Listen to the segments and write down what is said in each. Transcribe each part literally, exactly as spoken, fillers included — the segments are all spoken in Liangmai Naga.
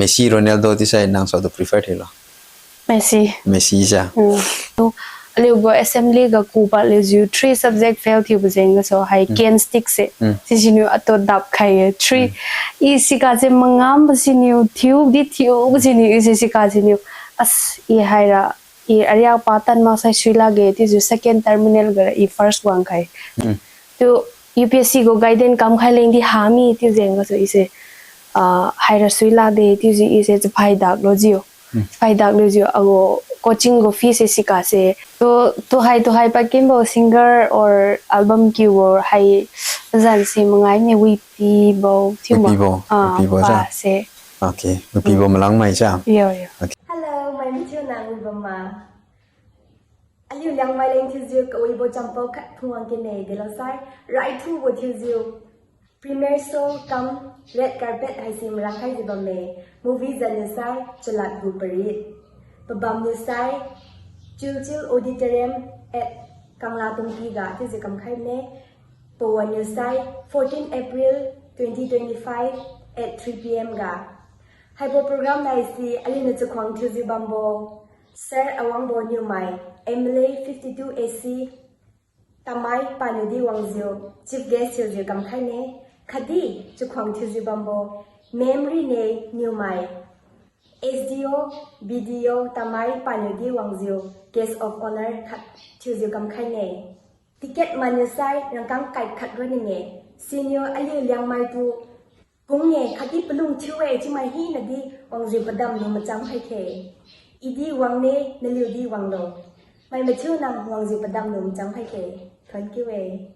Messi, Ronaldo tisai nang saotu prefer thiulo? Messi. Messi sa. Hmm. Tu, aliu gu assembly ga kuba liujiu three subject fail thiubo jeng gasu hai kenstik se. Hmm. Sisiniu ato dap khai ye three. Hmm. I sika se mangam siniu thiu di thiu siniu i se sika siniu. As i haira i ariak pa tan maksai suilakge chiujiu second terminal ga i first wang khai. Hmm. Tu U P S C gu guidance kamkhai leng di hami chiu jeng gasu i se, ah, haira suilakde chiujiu i se chaphai dak lojiu. Hmm. Chaphai dak lojiu agu coaching gu fee se sika se. Tu, tu hai, tu hai pa kimbo singer or album kiu or hai zan se mangai ne Wipibo chiu ma. Wipibo, ah, Wipibo pa sa. Se. Okay, Wipibo Malangmai sa. Yo, yo. Okay. Hello, mai mathiu nang Wibo ma. Aliu Liangmai leng thiujiu kawibo champao khat phungwang kene delosai, raithubo thiujiu. Premiere show cum red carpet haise marangkhai jiu bamme, movie zan niusai Chalat gu Parit. Pabam niusai Chilchil Auditorium at Kanglatongki ga thiujiu kamkhai ne. Pawan niusai fourteen April twenty twenty-five at three P M ga. Haibo program naise aliuniu chakhuang thiujiu bambo Sir Awangbo Niumai, M L A fifty-two A C, Tamei paniu di wangjiu, chief guest thiujiu kamkhai ne, khatdi chakhuang thiujiu bambo Ma'am Rine Niumai, S D O, B D O Tamei paniu di wangjiu, guest of honour khat thiujiu kamkhai ne. Ticket maniusai rangkang kai khat roni-e, siniu aliu Liangmai tu kung-e khatdi palung thiu-e chiumai hinadi wangjiu padam lu machang khaikhe. Idi wangne, naliudi wanglo. Mai mathiu nang wangjiu padam lu machang khaikhe. Thank you e.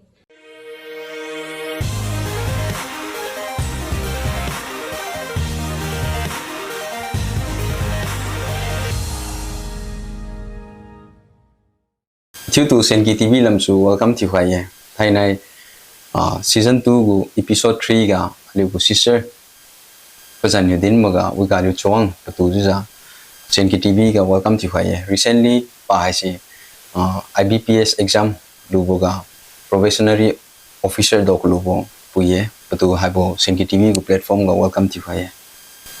Thiutu Senki T V lamsu welcome thiukhai ye. Thainai, ah, season two gu episode three ga aliu gu sister Pazanniu Dinmaga, wiga aliu Chawang patu jiujiu Senki T V ga welcome thiukhai ye. Recently pa haise, ah, I B P S exam luboga probationary officer dok lubo pui ye. Patu haibo Senki T V gu platform ga welcome thiukhai ye.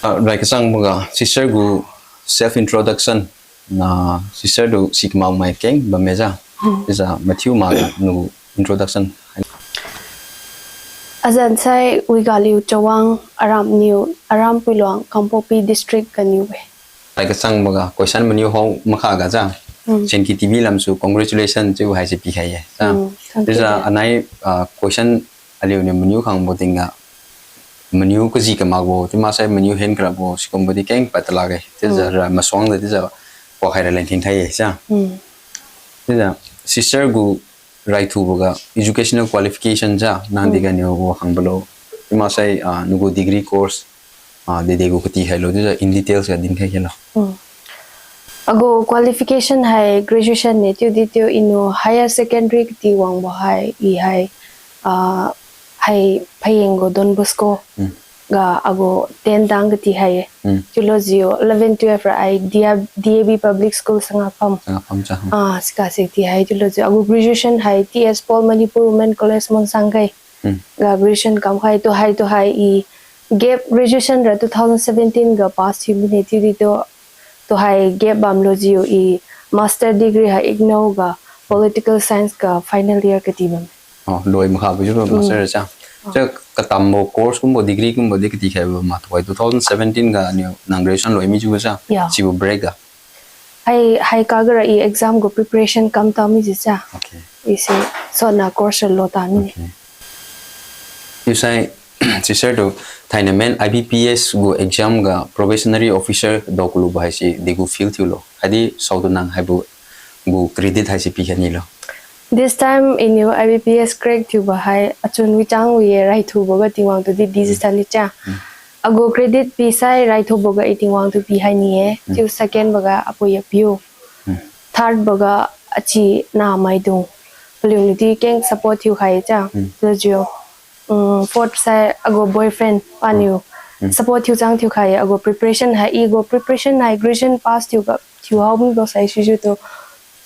Ah, rai kachangboga sister gu self introduction na sister tu si kamak mai keng bamme ja. Chiujiu mathiu maga nagu introduction. Azan sai wiga aliu Chawang, aram niu, aram Puiluang, Kangpokpi district ganiu-e. Rai kachangboga question maniu hao makha ga ja. Senki T V lamsu congratulation chiu haise pikhai ye ja. Chiujiu anai, ah, question aliuniu maniu khangbo tingga maniu kaji kamakbo, chiu maksai maniu hen karabo sikumbo di keng pad talakge. Chiujiu ra masuangjiu chiujiu pakhaira leng khengkhai ye ja. Chiujiu sister gu raithuboga educational qualification ja nang di ganiu wa khangbolo, chiu maksai, ah, nagu degree course, ah, dede gu kati khailo chiujiu in details ga dinkhai khelo. Agu qualification hai graduation ne chiudi chiu iniu higher secondary kati wangbo hai i hai, ah, hai Phayeng gu Don Bosco ga agu ten tang kati hai-e. Chiulojiu eleven twelve ra ai D A B Public School Sangapam. Sangapam ja. Ah, siga si kati hai chiulojiu agu graduation hai T S Paul Manipur Women College Monsang gai. Ga graduation kamkhai tuhai tuhai i gap graduation ra two thousand seventeen ga pass thiu mine chiudi tu, tuhai gap bamlojiu i master degree hai IGNOU ga political science ga final year kati bam. Oh, loi makha bujiu master cha. Cha katambo course kumbo degree kumbo di kati khaibo ma tuhai two thousand seventeen ga niu nang graduation loi mijiu cha. Sibo break ga. Hai, hai kagara i exam gu preparation kam tao mijiu cha. Ise sona course lo ta mine. Chiusai, sister tu, thainai men I B P S gu exam ga probationary officer dao kulubo haise degu field thiulo. Haidi saotu nang haibo gu credit haise pikhai nilo. This time iniu I B P S crack thiubo hai achun wichang wi-e, raithubo ga Tingwang tu di decision ni cha. Agu credit pisai raithubo ga i Tingwang tu pikhai ni-e. Chiu second bo ga apui apiu. Third bo ga achi namaidung. Paliuniu di keng support thiukhai cha. Chiujiu, fourth sai agu boyfriend paniu support thiuchang thiukhai, agu preparation hai, i gu preparation hai graduation pass thiuga thiuhao mibo sai sijiu tu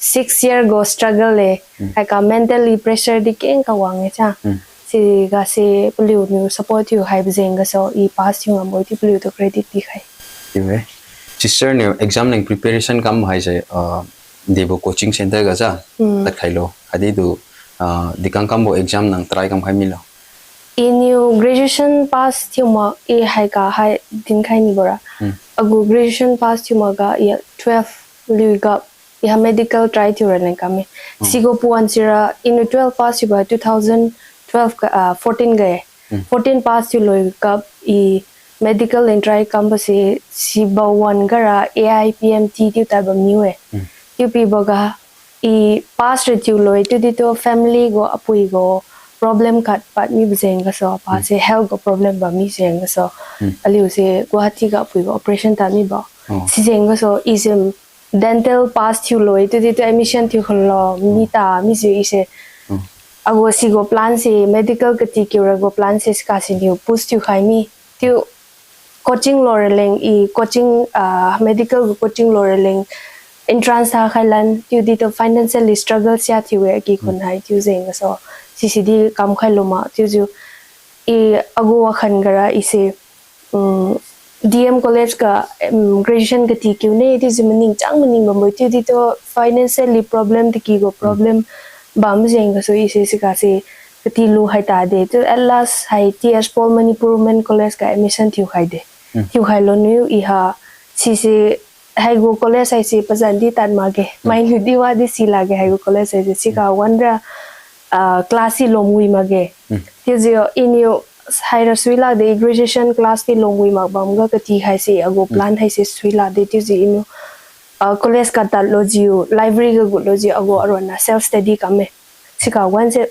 six year gu struggle le, haika mentally pressure di keng kawang-e cha. Siga se paliuniu support thiukhaibo jeng gasu i pass thiu ngambo chiu paliutu credit pikhai. Chiu-e. Sister niu exam leng preparation kam haise, ah, debo coaching center ga sa, hmm, tad khailo. Khatdi tu, ah, dikang kambo exam nang try kam khai milo. Iniu graduation pass thiu mak i hai ka hai dinkhai ni bora. Hmm. Agu graduation pass thiu mak ga i twelve lui gap i ha medical try thiu ra leng kam e. Hmm. Sigu puan sira iniu twelve pass thiu ba two thousand twelve ka, ah, fourteen ga e. Hmm. Fourteen pass thiu lui gap i medical leng try kam ba se sibo wan ga ra A I P M T thiu tai bam niu e. Hmm. Thiu pi ba ga i pass ra thiu lui thiu di tu family gu apui gu problem khat pad mi ba jeng gasu, apa, hmm, se health gu problem bam mi jeng gasu. Hmm. Aliu se Guwahati ga apui gu operation tad mi ba. Oh. Si jeng gasu i se dental pass thiu lui thiu di tu admission thiu khailo, hmm, mi ta mi jiu i se. Hmm. Agu sigu plan se medical kati kiu ra gu plan se sika siniu push thiu khai mi. Thiu coaching lo ra leng i coaching, ah, medical gu coaching lo ra leng entrance tha khai lan thiu di tu financially struggle sia thiu e ki, hmm, khun hai thiu jeng gasu. Sisi di kam khai lo ma thiu jiu i agu wakhan ga ra i se, um, D M College ga, um, graduation kati kiu ne thiu jiu maning chang maning bambo thiu di tu financially problem tiki gu, hmm, problem bam jeng gasu i se sika se kati lu hai ta de. Tu at last hai T S Paul Manipur Women College ga admission thiu khai de. Hmm. Thiu khai lo niu i ha sise haigu college haise pazan di tad mak ge. Hmm. Mai lu di wa di si lak ge haigu college haise sika, hmm, wan ra, ah, class i lom wi mak ge. Hmm. Thiu jiu iniu hai ra sui lak de graduation class di lom wi mak bam ga kati haise agu, hmm, plan haise sui lak de thiu jiu iniu, ah, college ga tad lo jiu, library ga gu lo jiu agu aronna self study kam e. Sika wan se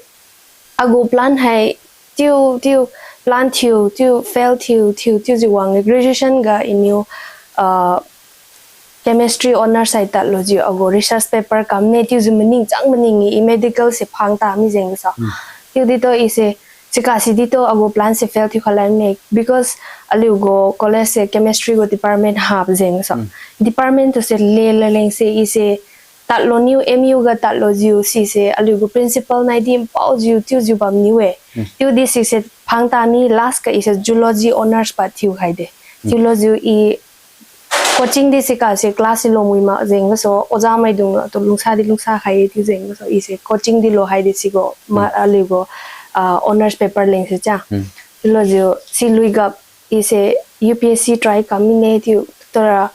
agu plan hai thiu, thiu, plan thiu, thiu, fail thiu, thiu, thiu jiu wang e. Graduation ga iniu, ah, chemistry honours hai tad lo jiu agu research paper kam ne thiu jiu maning chang maning i, i medical se phang ta mi jeng gasu. Hmm. Thiu di tu i se, sika si di tu agu plan se fail thiu khai lan me. Because aliu gu college se chemistry gu department hap jeng gasu. Hmm. Department tu se le la leng se i se tad lo niu M U ga tad lo jiu sise aliu gu principal nai di npao jiu thiu jiu bam niu e. Hmm. Thiu di sise phang ta mi last ga i se zoology honours pad thiu khai de. Hmm. Thiu lo jiu i coaching di sika se class i lom wi mak jeng gasu, oja maidung tu lungsa di lungsa khai thiu jeng gasu i se coaching di lo hai de sigu ma, hmm, aliu gu, ah, honours paper leng se cha. Hmm. Thiu lo jiu si lui gap i se U P S C try kam mi ne thiu tura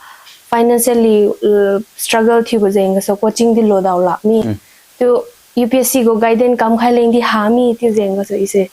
financially, uh, struggle thiu bo jeng gasu coaching di lo dao lak mi. Hmm. Thiu U P S C gu guidance kam khai leng di ha mi thiu jeng gasu i se,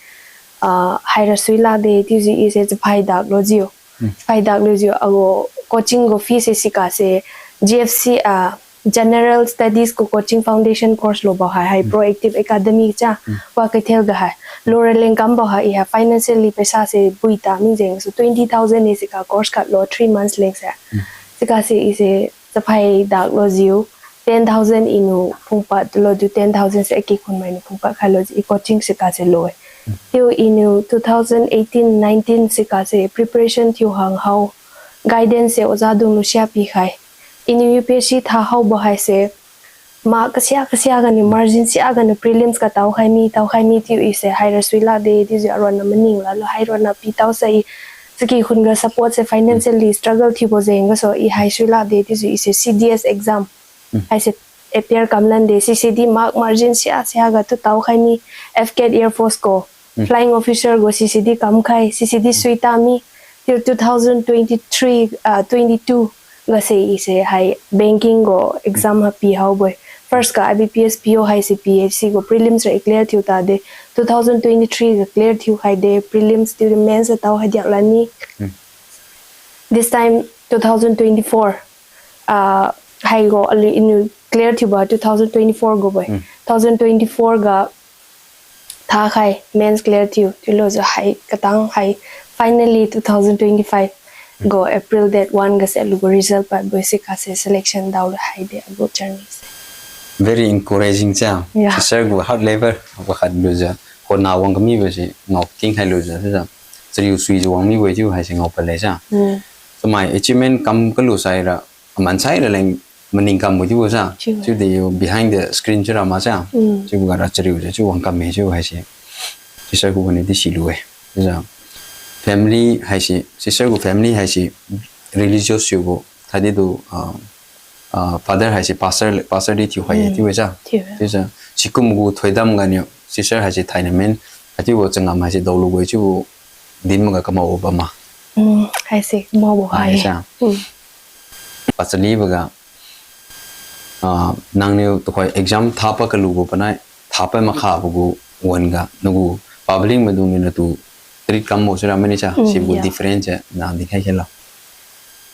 ah, hai ra sui lak de thiu jiu i se chaphai dak lo jiu. Hmm. Chaphai dak lo jiu agu coaching gu fee se sika se G F C, ah, General Studies gu coaching foundation course lo ba hai, hai, hmm, Proactive Academy cha, hmm, wa kaithel ga hai. Lo ra leng kam ba hai, i ha financially paisa se bui ta mi jeng gasu twenty thousand ni sika course khat lo three months leng se. Hmm. Sika se i se chaphai dak lo jiu, ten thousand iniu phungpad lo jiu, ten thousand se aki khun mainiu phungpad khai lo jiu, i coaching sika se lo e. Hmm. Thiu iniu two thousand eighteen nineteen sika se preparation thiu hang hao, guidance se oja dung lu sia pi khai. Iniu U P S C tha hao ba hai se, mark kasia kasia ganiu, margin sia ganiu prelims ga tao khai mi, tao khai mi thiu i se hai ra sui lak de thiu jiu aronna maning la lo hai ronna pi tao sai. Saki khun ga support se financially struggle thiu bo jeng gasu i hai sui lak de thiu jiu i se C D S exam. Hmm. Hai se appear kam lan de, C C D mark margin sia sia ga tu tao khai mi, F CAT Air Force gu, hmm, flying officer gu C C D kam khai, C C D sui ta mi, till two thousand twenty-three, ah, twenty-two ga se i se hai banking gu exam ha pi hao bo e. First ga I B P S P O hai se P H C gu prelims ra i clear thiu ta de, two thousand twenty-three ga clear thiu khai de, prelims thiu de mains ra tao hai diak lan ni. Hmm. This time, two thousand twenty-four, ah, hai gu aliu iniu clear thiu ba two thousand twenty-four gu bo e. Hmm. Two thousand twenty-four ga tha khai, mains clear thiu, thiu lo jiu hai katang hai, finally two thousand twenty-five, hmm, gu April date one ga se aliu gu result pad bo e sika se selection dao lu hai de agu journey se. Very encouraging cha. Yeah. Sister gu hard labor, wakhat lu jiu. Hona wang kami bo se, ngao ting hai lu jiu, sister. Chariu sui jiu wang mi bo e chiu hai se ngao pale cha. Hmm. Chamai achievement kam kalu sai ra, aman sai ra leng maning kam bo chiu bo cha. Chiu. Chiu de you behind the screen chiu ra ma cha. Hmm. Chiu bo ga ra chariu jiu, chiu wang kam e chiu hai se. Sister gu ganiu di si lu e. Chiu jiu. Family hai se, sister gu family hai se, religious thiubo, khatdi tu, ah, ah, father haise pastor, pastor di thiukhai ye, Mm. thiu-e sa. Thiu-e. Chiujiu, sikum gu thoidam ganiu, sister haise thainai men, khatdi gu changam haise daolu gu chiubo, din maga kamao bam ma. Mm, haise, maobo Ah, hai. haise. Mm. Pachaliboga, ah, nangniu tuhoi exam thapa kalubo panai, thapa makhabo gu wan-ga, nagu public maidung niu natu treat kambo sira mani sa, Mm, sibo yeah. difference se, nang dinkhai khe lo.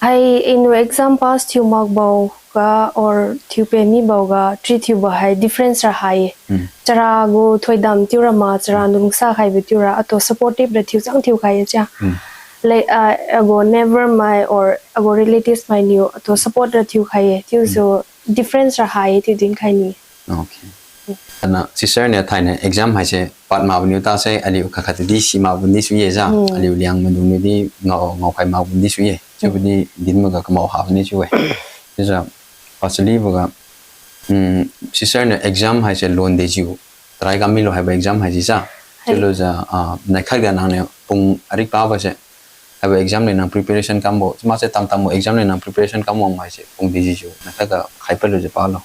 Hai iniu exam pass thiu makbo ga or thiu pe mibo ga treat thiubo hai difference ra hai. Mm. Chara gu thoidam thiu ra ma, chara Mm. lungsa khaibo thiu ra, ato supportive ra thiu chang thiukhai ye chia. Mm. Like, ah, agu neighbor mai or agu relatives mai niu ato support ra thiukhai ye, thiu Mm. so difference ra hai thiu dinkhai ni. Okay. Ana sister niu thainai exam haise pad makbo niu tase aliu khat khat di si makbo di sui ye sa. Mm. Aliu Liangmai dung niu di ngao, ngaokhai makbo di sui ye. Chiubo Mm. di din maga kamao habo ni chiu-e. Chiujiu, pachaliboga, mm, sister niu exam haise lon dejiu, try kam milo haibo exam haise sa. Hai. Chiulujiu, ah, naikhat ga nangniu pung arik pabo se, haibo exam leng nang preparation kambo, chiu makse tamtambo exam leng nang preparation kambo haise pung dejiu, naikhat ga khai palujiu palo.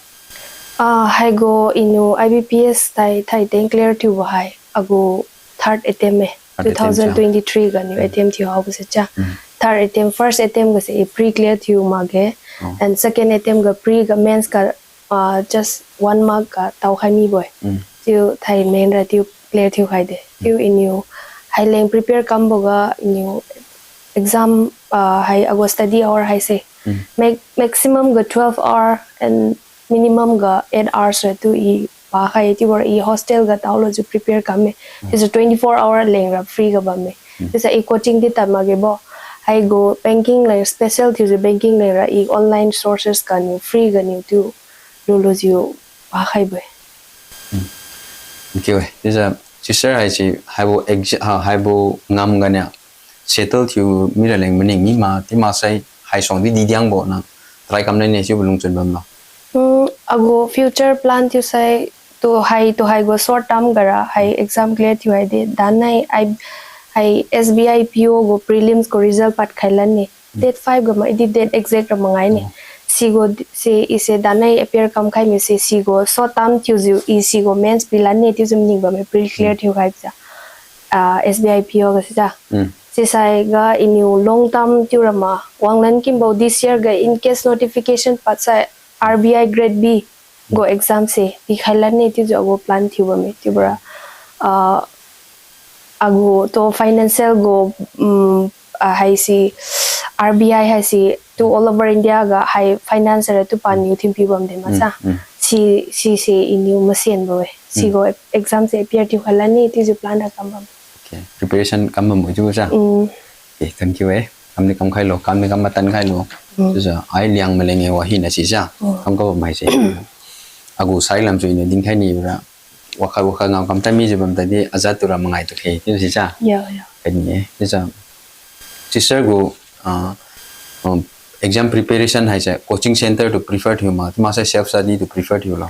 Ah, haigu iniu I B P S tai, thai teng clear thiubo hai, agu third attempt e, Third attempt, two thousand twenty-three ga niu Mm. attempt thiu haobo se chia. Mm. Third attempt, first attempt ga se i pre clear thiu makge, Oh. and second attempt ga pre ga mains ga, ah, just one mark ga taokhai mibo-e. Mm. Chiu thai men ra chiu clear thiukhai de. Chiu iniu hai leng prepare kamboga iniu exam, ah, hai agu study hour haise. Mm. Ma-, maximum ga twelve hour and minimum ga eight hours ra tu i pakhai, chiubora i hostel ga taolujiu prepare kamme. Mm. Chiujiu twenty-four hour leng ra free ga bamme. Mm. Chiujiu i coaching di tad makge bo. Haigu banking leng special thiujiu banking leng ra i online sources ganiu free ganiu tu lulujiu pakhaibo-e. Mm. Okay, we. Chiujiu sister haise haibo ex-, ha, haibo ngam ganiu settle thiu mira leng maning mi ma, chiu maksai hai suang di didiangbo nang try kam lane chiubo lungchun bamlo. Hmm, agu future plan thiusai tuhai, tuhai gu short term gara hai exam clear thiu hai de. Danai ai, hai S B I P O gu prelims gu result pad khai lane. Date five ga ma, i di date exact ra mangai ne. Oh. Sigu di, si, i se danai appear kamkhai mi se, sigu short term thiujiu, i sigu mains pi lane chiujiu maning bamme, pre clear Mm. thiu khai ja. Ah, S B I P O ga si ja. Mm. Sisai ga iniu long term thiu ra ma, wanglan kimbo this year ga in case notification padsai R B I grade B gu exam se pikhai lane chiujiu agu plan thiu bamme, chiubora, ah, agu tu financial gu, um, ah, haise R B I haise tu all over India ga hai finance ra tu paniu thinpiu bamde masa. Mm, mm. Si, sise iniu masenbo-e. Mm. Sigu exam se appear thiu khai lane chiujiu plan ra kam bam. Okay, preparation kam bambo chiu sa. Mm. Okay, thank you e. Kamni kam khailo, kamni kam matan khailo. Mm. Chiujiu, ai Liangmai leng e wa hina si sa. Mm. Kam ka bam haise. Agu sai lam chiu iniu dinkhai ni ra. Wakhat wakhat ngam kam tami jiu bam tadi, ajat tura mangai tu khe, chiu si sa. Ya, ya. Kani e, chiujiu. Sister gu, ah, um, exam preparation haise, coaching center tu prefer thiu ma, chiu maksai self study tu prefer thiu lo.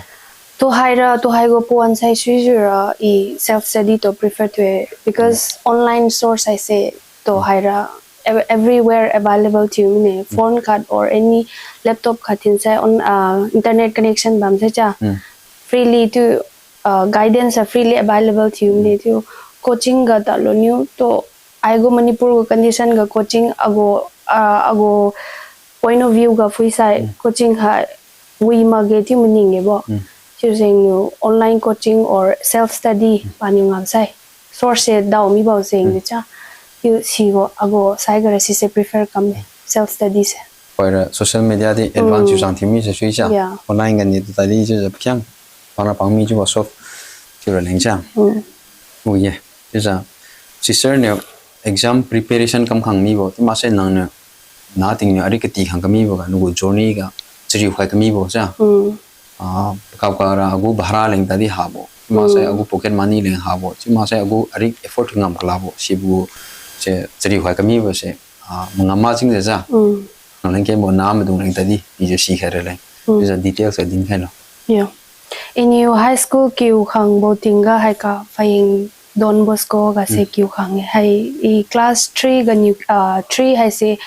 Tuhai ra, tuhai gu pawan sai suijiu ra, i self study tu prefer thiu-e, because Mm. online source haise, tuhai ra, ev-, everywhere available thiu mine, Mm. phone khat or any laptop khat thin sai on, ah, internet connection bam sai cha. Mm. Freely tu, ah, guidance a freely available thiu mine Mm. tu coaching ga tadlo niu tu aigu Manipur gu condition ga coaching agu, ah, agu point of view ga phui sai Mm. coaching ha wi makge chiu maning e bo. Mm. Chiu jengniu online coaching or self study Mm. paniu ngam sai. Source se dao mibo jengniu Mm. cha. Chiu sigu agu sai ga ra sise prefer kam e. Mm. Self study se. Hoira social media di advance Mm. chiu sang thiu mi se sui cha. Yeah. Online ga ni tu tadi chiu jap kiang. Para pang mi chiu bo soft chiu ra leng cha. Mm. Ui ye. Chiujiu, sister niu exam preparation kam khang mibo, chiu maksai nangniu, na tingniu ari kati khang kamibo ga, nagu journey ga, chariu khai kamibo sa. Mm. Ah, kap kara agu bhara leng tadi habo, chiu maksai Mm. agu pocket money leng habo, chiu maksai agu ari effort ngam kalabo, sibo se chariu khai kamibo se, ah, mangam ma jing ja. Mm. Nang leng kembo na maidung leng tadi, pijiu si khai ra leng. Mm. Chiujiu details a din khailo. Yeah. Iniu high school kiu khangbo tingga haika Phayeng Don Bosco ga se Mm. kiu khang e. Hai i class three ganiu, ah, three haise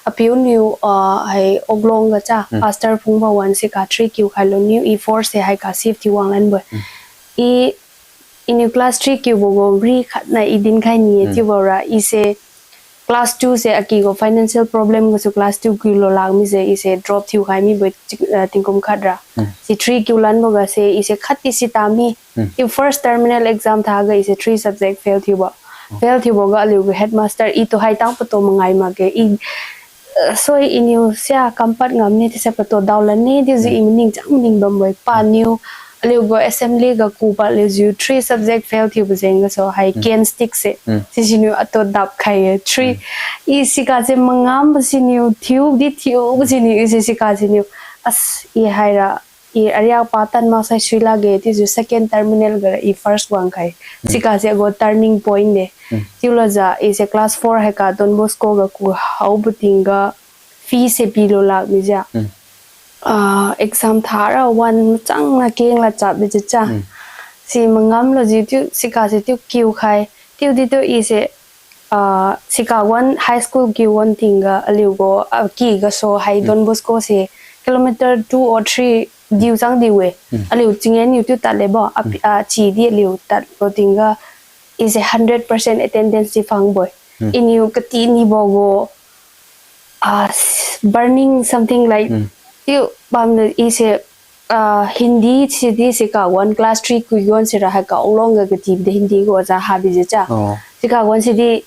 apiu niu, ah, hai Oklong ga cha, Hmm. pastor phungbo wan siga three kiu khailo niu i four se haiga shift thiu wanglanbo-e. Hmm. I, iniu class three kiubo gu ri khatna i dinkhai ni-e Hmm. chiubo ra, i se class two se aki gu financial problem gasu class two kiu lo lak mi se, i se drop thiu khai mibo-e, ah, tingkum khat ra. Hmm. Si three kiu lanbo ga se, i se khat ti si ta mi. Hmm. I first terminal exam tha ga i se three subject fail thiubo. Hmm. Fail thiubo ga aliu gu headmaster i tu hai tang patu mangai makge. I, uh, soi iniu sia kampat ngam ni ti se patu daolan ni ti ji Hmm. i maning chang maning bambo-e. Pa Hmm. niu, aliu gu assembly ga ku pa liu jiu three subject fail thiubo jeng gasu hai Hmm. cane stick se. Hmm. Si siniu atu dap khai-e three. Hmm. I siga se mangam ba siniu thiu, di thiu ba siniu, i se siga siniu. As, i haira, i aria pa tan maksai sui lakge, ti jiu second terminal ga i first wang khai. Hmm. Siga se agu turning point de. Hmm. Chiulo jiu, i se class four haiga Don Bosco ga ku haobo tingga fee se pilo lak mi jiu. Hmm. Ah, exam tha ra wan machang na keng la chap bi jiu cha. Hmm. Si mangam lo jiu tiu, siga se tiu kiu khai. Tiu di tu i se, ah, siga wan high school kiu wan tingga aliu gu, ah, ki gasu hai Hmm. Don Bosco se kilometer two or three diu chang diu-e. Hmm. Aliu chingniu tiu tad lebo, api-, Hmm. ah, chi di aliu tadbo tingga i se hundred percent attendance di phangbo-e. Hmm. Iniu kati nibo gu, ah, s-, burning something like, Hmm. tiu bam de i se, ah, Hindi si di siga wan class three kiu wan sira haiga Oklong ga kati de Hindi gu oja ha bi jiu cha. Oh. Siga wan si di,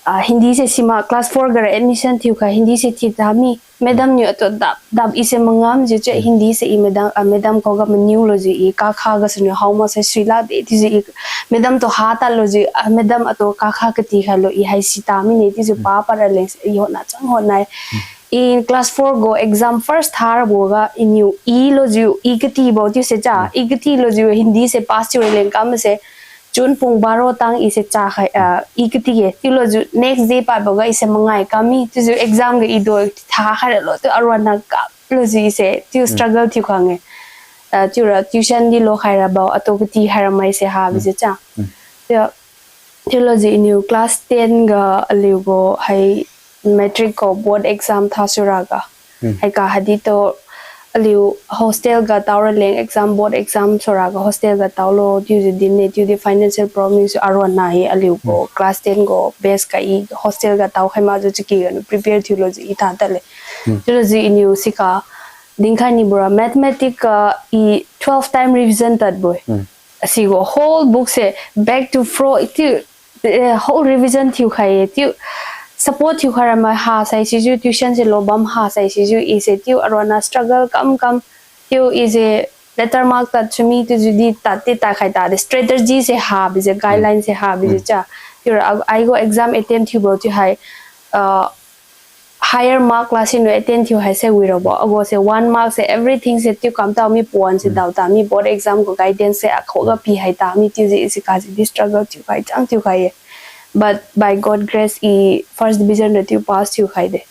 ah, Hindi se sima class four ga ra admission thiu khai Hindi se thiu ta mi. Madam Hmm. niu atu dap, dap i se mangam jiu cha Hmm. Hindi se i madam, ah, madam ko ga maniu lo jiu i kakha gasu niu hao maksai sui lakde ti jiu i madam tu ha tad lo jiu, ah, madam atu kakha kati khai lo i hai si ta mi ne ti jiu Hmm. pa pa ra leng se i hotna chang hotna-e. Hmm. I class four gu exam first tha rabo ga iniu i lo jiu, i katibo tiu se cha, Hmm. i kati lo jiu Hindi se pass thiu ra leng kam se, June pung baro tang i se cha khai, ah, i kati-e. Chiulo jiu next day padbo ga i se mangai kam mi. Chiujiu exam ga i do tha khai ra lo, chiu aruan na kap lo jiu i se, chiu Hmm. struggle thiu khang-e. Ah, chiura tuition di lo khai rabo, atu kati khai ra mai se ha bi Hmm. jiu cha. Hmm. Chiu, chiulo jiu iniu class ten ga aliu gu hai matric gu board exam tha sura ga. Hmm. Haiga hadi tu aliu hostel ga tao ra leng exam, board exam sura ga hostel ga tao lo, chiujiu din ne, chiudi financial problem jiu aruan na hi aliu gu Hmm. class ten gu base ga i hostel ga tao khai makjiu chaki ga niu prepare thiu lo jiu i tha tad le. Hmm. Chiulo jiu iniu siga dinkhai nibo ra mathematics ga i twelve time revision tadbo-e. Hmm. Asigu whole book se back to front, chiu, eh, whole revision thiu khai-e, chiu support thiu khai ra mai ha sai sijiu tuition se lo bam ha sai sijiu i se chiu aruan na struggle kam kam, chiu i se letter mark tad sumi chiujiu di tad ti tad khai ta de strategy se ha bi jiu Hmm. guideline se ha bi jiu Hmm. cha. Chiura ai gu exam attempt thiubo chiu hai, ah, higher mark la siniu attend thiu haise wi rabo. Agu se one mark se everything se tiu kam tao mi puan se Hmm. dao ta mi board exam gu guidance se akhoga pi hai ta mi chiujiu i siga se di struggle thiu khai chang thiu khai-e. But by God grace i first division ra tiu pass thiu khai de.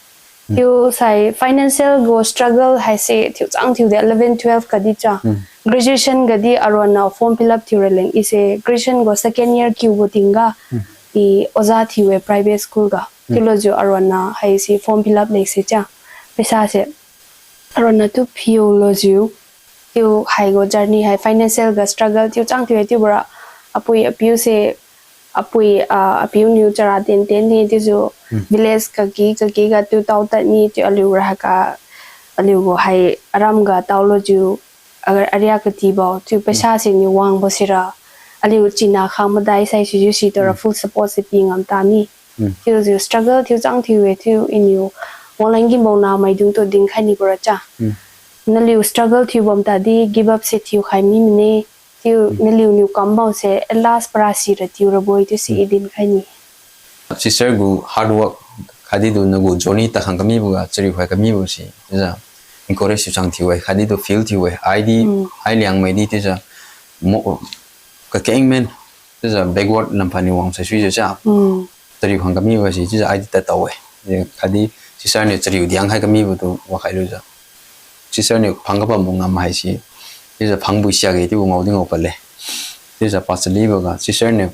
Hmm. Chiu sai financial gu struggle haise thiu chang thiu de eleven, twelve ga di cha. Hmm. Graduation ga di aruan na form fill up thiu ra leng i se graduation gu second year kiubo tingga Hmm. i oja thiu-e private school ga. Hmm. Chiulo jiu aruan na haise form fill up leng se cha. Paisa se aruan na tu phiu lo jiu. Chiu haigu journey hai financial ga struggle thiu chang thiu-e chiubo ra. Apui apiu se, apui, ah, apiu niu chara ten ten ni chiujiu Hmm. village kaki kaki ga tu tao tad ni chiu aliu ra haiga, aliu gu hai aram ga tao lo jiu, agar aria katibo chiu Hmm. paisa siniu wangbo sira. Aliu china khang madai sai sijiu situ ra Hmm. full support se pi ngam ta mi. Hmm. Chiujiu struggle thiu chang thiu-e chiu iniu wanglan ginbo na maidung tu dinkhai nibo ra cha. Hmm. Naliu struggle thiu bam tadi give up se thiu khai mi mine. Chiu Hmm. naliu niu kambo se at last para sira thiu rabo-e chiu si Hmm. i dinkhai ni. Sister gu hard work khatdi tu nagu journey takhang kamibo ga chariu khai kamibo si chiujiu encourage thiu chang thiu-e khatdi tu feel thiu-e. Aidi, Hmm. ai Liangmai di chiujiu mo kakeng men chiujiu backward lamphani wang sai suijiu cha. Hmm. Chariu khang kamibo si chiujiu aidi tad tao-e. Khatdi sister niu chariu diang khai kamibo tu wakhai lujiu sister niu phang kabambo ngam haise chiujiu phang bui siakge chiubo ngao di ngao padle. Chiujiu pastor libo ga sister niu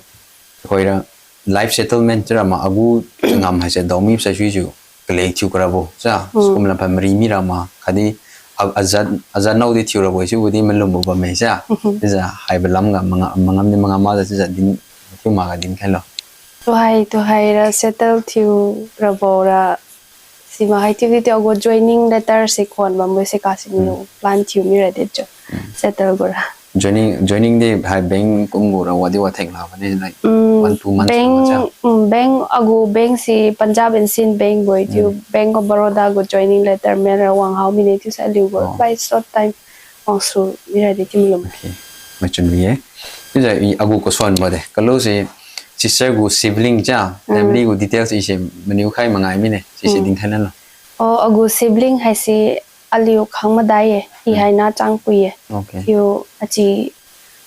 hoira life settlement chiura ma agu ngam haise daomi sai suijiu kalek thiu karabo sa, mm, sikum lam phan mari mi rama khatdi a-, ajat, ajat nao di thiu rabo chiubo di malumbo bamme sa. Mhm. Chiujiu haibo lam ga manga-, mangam di mangam majiu chiujiu din, thiu maga dinkhailo. Tuhai, tuhaira settle thiu rabo ra, sima hai thiu di thiu agu joining letter se khuan bambo se ka siniu, mm, plan thiu mira de chiu. Mm. Settle gu ra. Joining, joining di hai bank kum gu ra wadi watheng la bane, like, mm, one, two months bank, kum ja. Mm, bank, agu bank se Punjab and Sind Bank bo-e thiu, mm, Bank of Baroda gu joining letter mail ra wang hao mine chiusai aliu gu, oh, quite short time wangsu mira de chiu malum. Okay. Machun ye. Chiujiu i agu kasuan bo de. Kalu se sister gu sibling ja, mm, family gu details i se maniu khai mangai mine. Sise, mm, dinkhai lanlo. Oh, agu sibling haise aliu khang madai ye. I, mm, haina changpui ye. Okay. Chiu achi,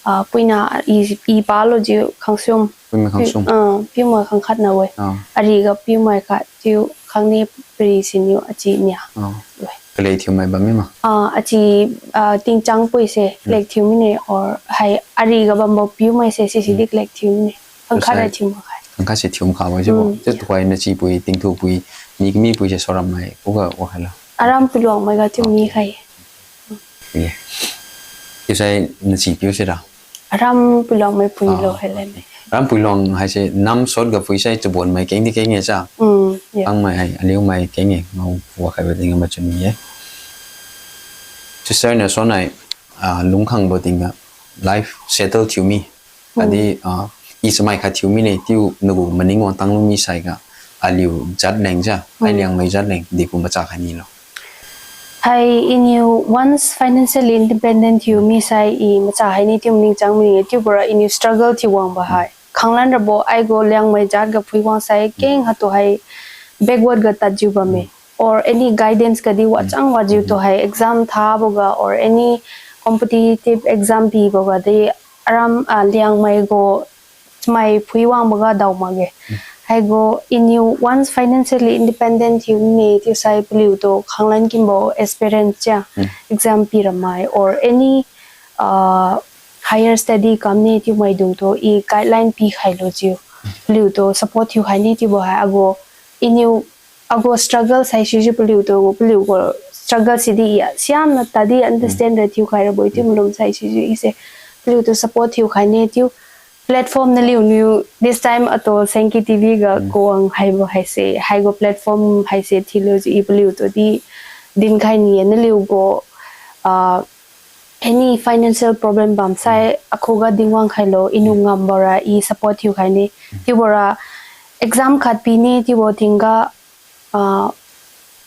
ah, puina i, i palo jiu khangsum. Puimai khangsum. Piu, ah, piumai khangkhat na we. Ah. Ariga piumai khat chiu khangne pari siniu achi nia. Ah. We. Kalek thiumai bam mi ma? Ah, achi, ah, tingchangpui se, hmm, kalek thiu mine or hai ariga bambo piumai se sisi, hmm, di kalek thiu mine. Khangkhat ra thiu makhai. Khangkhat se thiu makhai bo jibo. Hmm. Chiu tuhoi nachipui, tingthupui, mi kamipui se sorammai khuga wakhailo? Aram Puiluangmai ga thiu mi khai. Okay. Chiusai nachipiu sira? Aram Puiluangmai pui lo, ah, hai lane. Aram Puiluang haise nam sot ga phuisai chabonmai keng di keng e sa. Mm, yeah. Kangmai hai aliumai keng e, ngao wakhaibo tingga machun ye. Sister niu sonai, ah, lungkhangbo tingga life settle thiu mi. Khatdi, mm, ah, i chamai khat thiu mine chiu nagu maning wangtang lu mi saiga aliu jat leng ja, hai, mm, Liangmai jat leng di kum macha khai nilo. Hai iniu once financially independent thiu, mm, mi sai i macha haine chiu maningchang mi-e chiubora iniu struggle thiu wangbo hai. Khanglan rabo aigu Liangmai jat ga phui wangsai, mm, keng hatu hai backward ga tadjiu bamme. Mm. Or any guidance ga di wachang, mm, wajiu, mm-hmm, tuhai exam thaboga or any competitive exam piboga di aram, ah, Liangmai gu chamai phui wangboga dao makge. Mm. Haigu iniu once financially independent thiu mine chiusai paliutu khanglan kimbo experience ja, mm, exam piramai or any, ah, higher study kamne chiu maidungtu i guideline pikhailo jiu. Mm. Paliutu support thiukhai ne chiubo hai agu iniu agu struggle saisijiu paliutu, paliugu struggle sidi i siamna tadi, mm, understand ra thiukhai rabo-e chiu, mm, malum saisijiu ise paliutu support thiukhai ne chiu platform naliuniu this time ato Sengki TV ga, mm, kawang haibo haise, haigu platform haise thiulujiu i paliutu di dinkhai ni-e naliugu, ah, any financial problem bamsai, mm, akhuga dinwang khailo, iniu, mm, ngambora i support thiukhai ne. Mm. Chiubora exam khat pine chiubo tingga, ah,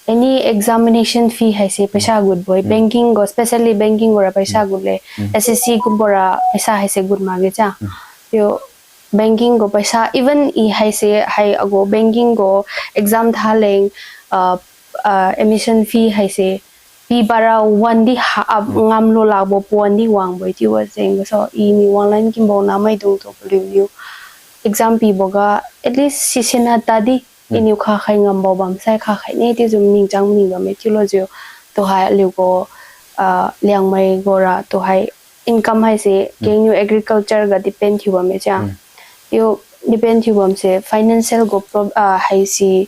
any examination fee haise, mm, paisa gutbo-e, mm, banking gu, specially banking gura paisa, mm, gut le, mm, SSC kumbora paisa haise gut makge ja. Mm. Chiu banking gu paisa, even i haise, hai agu banking gu exam thaleng, ah, ah, admission fee haise, pibora wandi ha, ah, mm, ngamlu lakbo pon di wangbo-e chiu wajeng gasu, iniu wanglan kimbo namaidungtu paliuniu exam piboga, at least sisina tadi, mm, iniu khakhai ngambo bamsai khakhai ne chiujiu maningchang maning bamme chiulujiu, tuhai aliugu, ah, Liangmai gura tuhai income haise, mm, kengniu agriculture ga depend thiu bamme ja. Mm. Chiu depend thiu bamse financial gu prob-, ah, haise,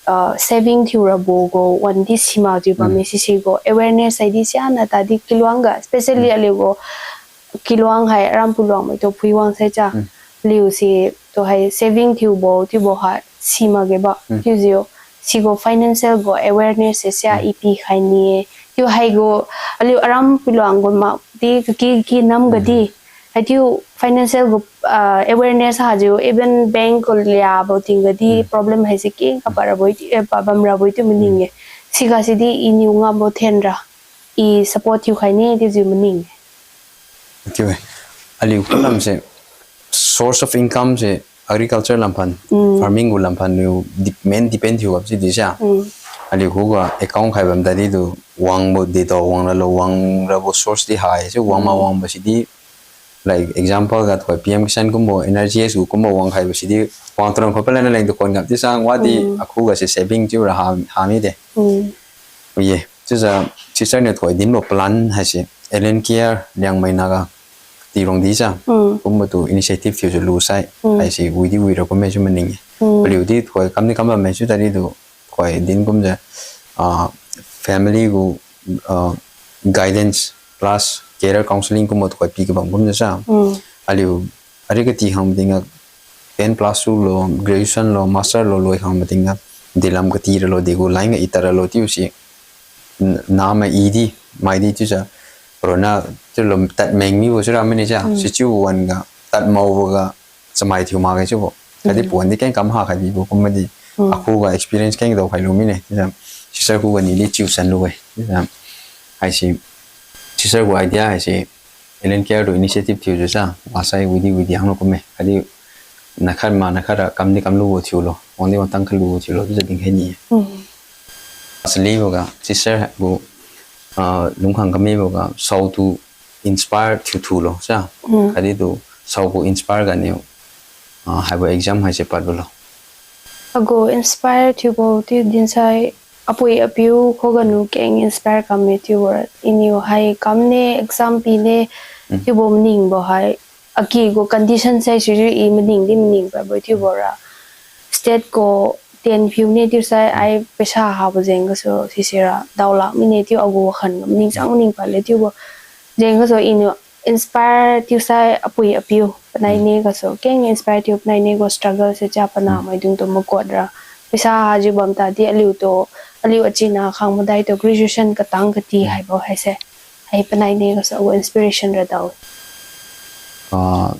ah, saving thiu rabo gu wandi simakjiu bamme, mm, sisi gu awareness haidi siana tadi Kiluang ga, especially, mm, aliugu Kiluang hai Aram Puiluangmaitu phui wangsai ja. Mm. Liuse tuhai saving thiubo, thiubo ha simakge ba. Mm. Chiujiu, sigu financial gu awareness se sia, mm, i pikhai ni-e. Chiu haigu, aliu Aram Puiluang gu makdi kaki kaki nam gadi. Mm. Haichiu financial gu, ah, awareness hajiu, even bank gu liabo tingga di, mm, problem haise keng kapad rabo-e, eh, pa bam rabo-e chiu maning-e. Mm. Siga sidi iniu ngambo thenra i support thiukhai ne chiujiu maning-e. Chiu-e. Aliu khulam se source of income se agriculture lamphan, mm, farming gu lamphan niu de-, main depend thiu gap si di sia. Mm. Aliu khuga account khai bam tadi tu wangbo de tu wang ralo, wang rabo source di hai se wang ma, mm, wangbo sidi, like example ga tuhoi PM Kisan kumbo, NREGS gu kumbo wang khaibo sidi wang turan khopa lana leng tu khon gap di sang wadi, mm, akhuga se saving chiura ha, ha mide. Mm. Ye, chiujiu sister niu tuhoi dinbo plan haise L N K R Liangmai Naga Tirong di sa, mm, kumbo tu initiative thiujiu lusai, mm, haise widi wira kumme chiu maning-e. Mm. Paliu di tuhoi kamdi kam bamme chiu tadi tu Poi din kumjiu, ah, family gu, ah, guidance plus career counselling kumbo tuhoi pi kabam kumjiu sa. Mm. Aliu, ari kati khang mating ga ten plus two lo, graduation lo, master lo, loi khang mating ga, dilam kati ralo, degu line ga i tad ralo chiusi. N-, nama i di, mai di chiujiu, ronna, chiu lo tad meng mibo chiura mine ja, Mm. sichiu wan ga, tad maobo ga, chamai thiu makge chiubo. Khatdi Mm. pawan di keng kam ha khai bibo kumma di, Mm. akhuga experience keng dao khai lu mine, chiujiu, sister khuga ni di chiu san lu-e, chiujiu, haisi, sister gu idea haisi, Ellen Care tu initiative thiujiu sa, wasai widi widi hanglo kumme. Khatdi nakhat ma nakhat ra kam di kam lubo thiulo, wang di wangtang khalubo thiulo, chiujiu dinkhai ni. Mm. Asali boga, sister gu, ah, lungkhang kami boga, saotu inspire thiu thulo sa. Mm. Khatdi tu saogu inspire ganiu, ah, haibo exam haise padbo lo. Agu inspire thiubo chiu dinsai apui apiu khuga niu keng inspire kamme chiubo ra. Iniu hai kamne, exam pine, Mm. chiubo maningbo hai. Aki gu condition sai sui i maning di maning pabo chiubo ra. State gu ten phiu ne chiusai ai paisa habo jeng gasu sisira daolak mine chiu agu wakhan maning chang maning pale chiubo. Jeng gasu iniu inspire chiusai apui apiu panai Mm. ne gasu keng inspire thiu panai ne gu struggle se cha pana Mm. maidung tu makuat ra. Paisa hajiu bam tadi aliu tu, aliu achina khang madai tu graduation katang kati Mm. haibo haise. Hai panai ne gasu agu inspiration ra dao. Ah,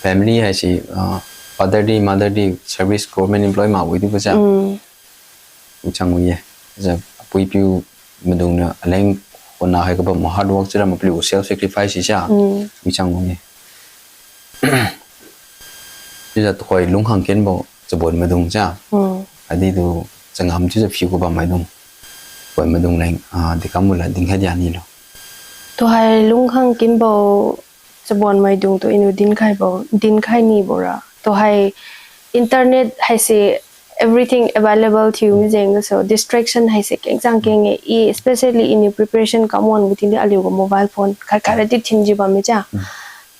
family haise, ah, father di, mother di service government employee makbo di bo sa. Mm. Wichang wi ye. Chiujiu apui piu maidung niu aleng khona hai kabam hard work chiura mapaliu self sacrifice sa. Mm. Wichang wi ye. Chiujiu tuhoi lungkhang kenbo chabon maidung sa. Mm. Khatdi tu changam chiujiu phiu kabam maidung. Tuhoi maidung leng, ah, di kam mula dinkhai dia ni lo. Tuhoi lungkhang kenbo chabon maidung tu iniu dinkhaibo, dinkhai nibo ra. Tuhoi internet haise everything available thiu mi jeng gasu distraction haise kengchang keng e, i especially iniu preparation kam wanbo tingdi aliu gu mobile phone khat khat ra di thinjiu bamme cha. Mm.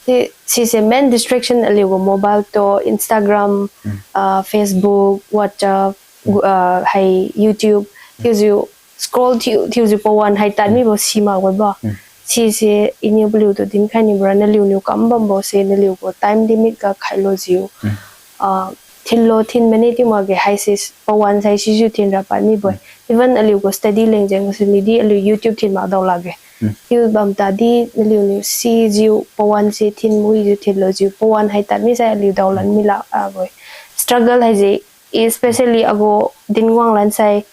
Di sise main distraction aliu gu mobile tu Instagram, Mm. ah, Facebook, WhatsApp, Mm. gu-, ah, hai YouTube, chiujiu scroll thiu, thiujiu pawan hai tad Mm. mibo simak webo. Mm. Sise iniu paliu tu dinkhai nibo ra naliu niu kam bambo se naliu gu time limit ga khailo jiu. Mm. Ah, thinlo thin mane chiu makge haise pawan sai sijiu thin ra pad mibo-e. Mm. Even aliu gu study leng jeng gasu ni di aliu YouTube thin mak dao lakge. Mm. Chiu bam tadi naliu niu sijiu pawan se thin muijiu thinlo jiu pawan hai tad mi sai aliu daolan Mm. mi lak, ah, bo-e. Struggle haise, especially agu dinwang lan sai,